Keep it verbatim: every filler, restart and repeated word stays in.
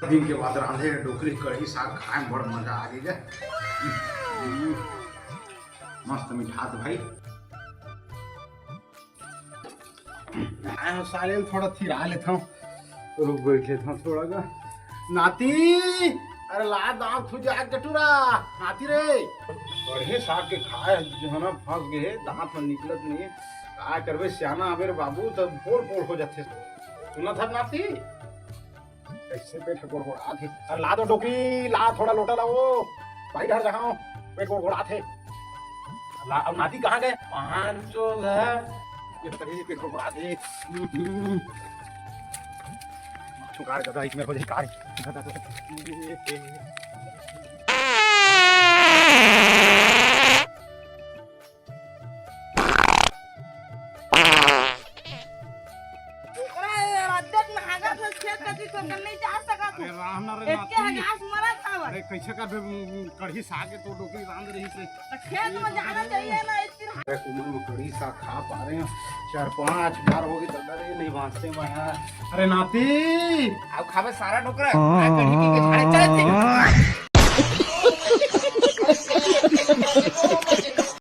दिन के बाद रांधे डोकरी कढ़ी साग खाए में बड़ मजा आ गई गे। मस्त मिठात भाई। आए हो साले, थोड़ा थिरा लेता हूँ, रुक बैठ लेता हूँ थोड़ा का। नाती, अरे ला दाव थू जाग के टूरा। नाती रे, कढ़ी साग के खाए जो है ना, फंस गए, दांत में निकलत नहीं। का करबे सियाना अबे रे बाबू, तब पोल पोल हो जाते। सुना था नाती? कैसे पेट गोड़गोड़ात हे। अरे ला दो डोकरी, ला थोड़ा लोटा लाओ। भाई घर जाओ, पेट गोड़गोड़ात हे। ला, अब नाती कहाँ गए? पाँच चोल है। ये तभी पेट गोड़गोड़ात हे। चुकार गदा इसमें हो जाए कार। गदा, गदा। ओकरा ये अड्डे में हागत है, खेत कती तो कर नहीं जा सकत हो। अरे राम ना रे एक के नाती। हगास मरत हवा। अरे कैसे का बे, कढ़ी साग के तो डोकरी रांध रही से। तो खेत में जाना चाहिए ना, इतनी अरे कुमन में कढ़ी साग खा पा रहे हैं। चार पांच बार हो गई दादा रे, नहीं बांचते मैं यार। अरे नाती। अब खाबे सारा डोकरा। आ कढ़ी की